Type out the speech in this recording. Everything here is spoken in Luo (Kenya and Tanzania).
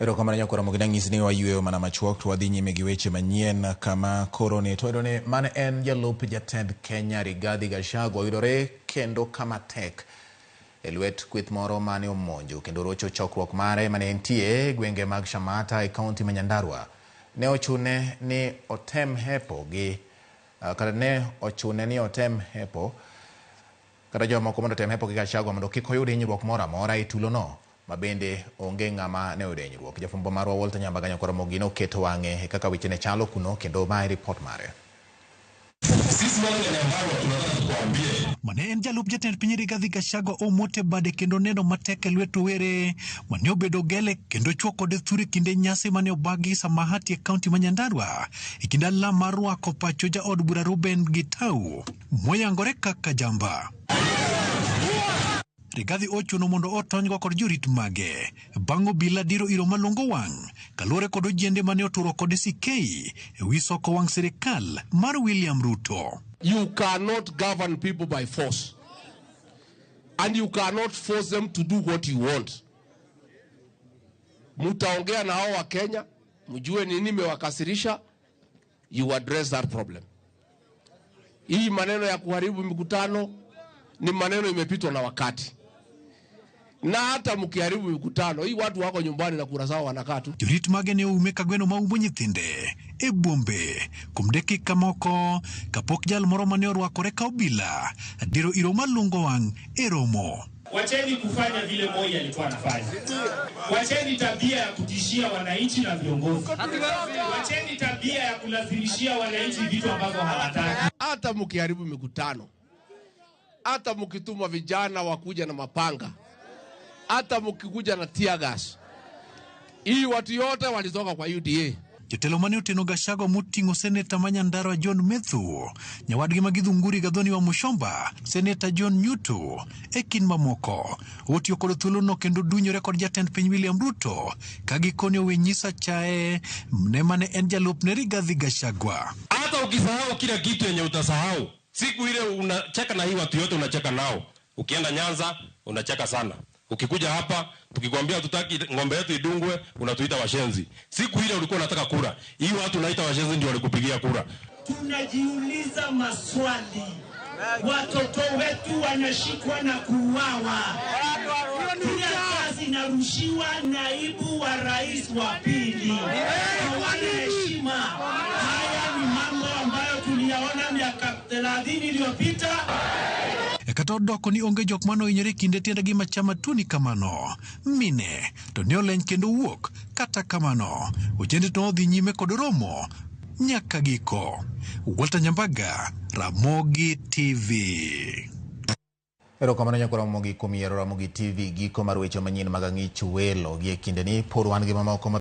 Erokamano nyakwar Ramogi, nang'isi ni wayueyo mana machuok to wadhi nyime gi weche manyien kama koro ni to wayudo ni mane en jalup jatend Kenya Rigathi Gachagua oyudore kendo kama tek e lwet kweth moro mane omonjo kendo rocho chokruok mare mane entie e gwenge mag Shamata e kaunti ma Nyandarua. Ne ochune ni otem hepo gi kata ne ochune ni otem hepo kata jomoko mondo otem hepo gi Gachagua mondo kik oyud hinyruok moro amora e tulono ma bende onge ng'ama ne oyudo hinyruok. Jafwambo marwa Walter Nyambaga Nyakwar Ramogi noketo wang'e e kaka weche ne chalo kuno kendo mae ripot mare. Sisi watu wa Nyandarua tunataka tukuambie Mane en jalup jatend piny Rigathi Gachagua omote bade kendo neno matek e lwet rowere mane obedo gele kendo chwo kode thur e kinde nyasi mane obagi Samahati e kaunti ma Nyandarua e kinde alam mar rwako pacho jaod bura Ruben Gitau moyangore kaka jamba. Rigathi ochuno mondo otonygo kod jorit mage bang' obila diro iro malongo wang' kaluwore kod ojende mane oturo kode sikei e wi soko wang' sirikal mar William Ruto. You cannot govern people by force. And you cannot force them to do what you want. Mutaongea na hao Wakenya, mjue nini imewakasirisha, you address that problem. Hii maneno ya kuharibu mikutano ni maneno imepitwa na wakati. Na hata mkiharibu mikutano, hii watu wako nyumbani na kura zao wanakaa tu. Jorit mage ne oume ka gweno maumo nyithinde e bombe kuom dakika moko kapok jal moro mane orwakore ka obila diro iro malungo wang' e romo. Wacheni kufanya vile Moi alikuwa anafanya. Wacheni tabia ya kutishia wananchi na viongozi. Wacheni tabia ya kulazimishia wananchi vitu ambavyo hawataki. Hata mkiharibu mikutano, hata mkituma vijana wakuja na mapanga, hata mkikuja na tear gas, hii watu yote walitoka kwa UDA. Jotelo mane oteno Gachagua moting'o seneta ma Nyandarua John Methu, nyawadgi ma Githunguri Gathoni wa Muchomba, seneta John Nyutu e kind mamoko. Otiyo kod thuolono kendo dunyore kod jatend piny William Ruto ka gikone owe nyiso achaye ne mane en jalupne Rigathi Gachagua. Hata ukisahau kila kitu yenye utasahau, siku ile unacheka na hii watu yote unacheka nao. Ukienda Nyanza unacheka sana, ukikuja hapa tukikwambia tutaki ng'ombe yetu idungwe unatuita washenzi. Siku ile ulikuwa unataka kura, hii watu unaita washenzi ndio walikupigia kura. Tunajiuliza maswali, watoto wetu wanashikwa na kuuawa, tear gas inarushiwa naibu wa rais wa pili, hawana heshima. Haya ni mambo ambayo tuliyaona miaka 30 iliyopita. E kata odoko ni onge jok mane ohinyore e kinde tiend gima chama tuoni kamano, mine to ne oleny kendo wuok. Kata kamano, ojende to odhi nyime kod romo nyaka giko. Walter Nyambaga, Ramogi TV. Erokamano nyakwar Ramogi kuom yiero Ramogi TV giko mar weche manyien mag ang'ich welo gi e kindeni pod wan gi mamoko.